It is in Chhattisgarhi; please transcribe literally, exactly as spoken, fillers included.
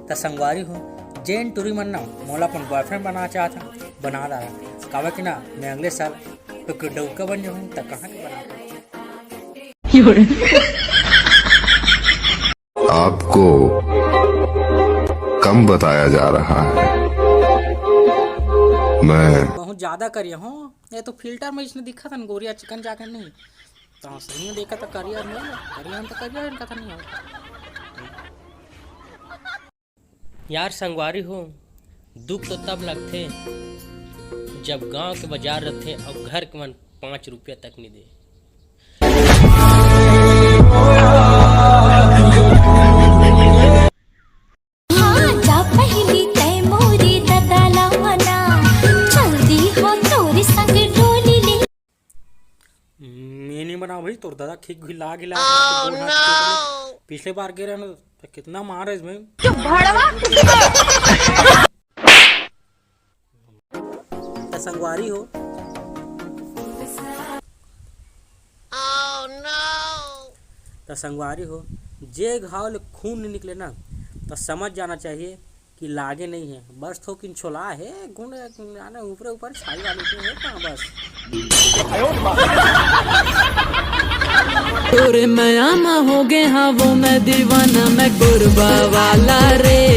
त संगवारी हो, जेन टूरी मन ना मोला अपन बॉयफ्रेंड बनाना चाहत हन, बना डारा। काबर कि ना, मैं अगले साल टुकड़ौका बन जाहूँ, त कहाँ के बना पाहूँ। आपको कम बताया जा रहा है। मैं बहुत ज्यादा करिया हूँ, ये तो फिल्टर में इसने दिखा था न, गोरिया चिकन जाके नहीं। तो सही में देखा था करिया नहीं, करिया हम तो करिया इनका था नहीं हो। यार संगवारी हो, दुख तो तब लगथे जब गांव के बाजार रथे अउ घर के मन पाँच रुपया तक नहीं दे। हाँ, जा पहिली तै मोरे ददा ला मना, चलदी हो तोरे संग डोली ले। मैं नहीं बनाओ भाई, तोर दादा खिक घिला घिला के गोड़ हाथ टूट गए। पिछले बार गिरे ना तो कितना मारे भाई। चुप भड़वा। त संगवारी हो, त संगवारी हो, जे घाव ले खून नहीं निकले ना, त समझ जाना चाहिए कि लागे नहीं है, बस थोकिन छोला है, गुण जाने ऊपरे ऊपर छाई वाली के है कहाँ बस। तोरे मया म हो गे हाँ वो मैं दीवाना, मैं कोरबा वाला रे।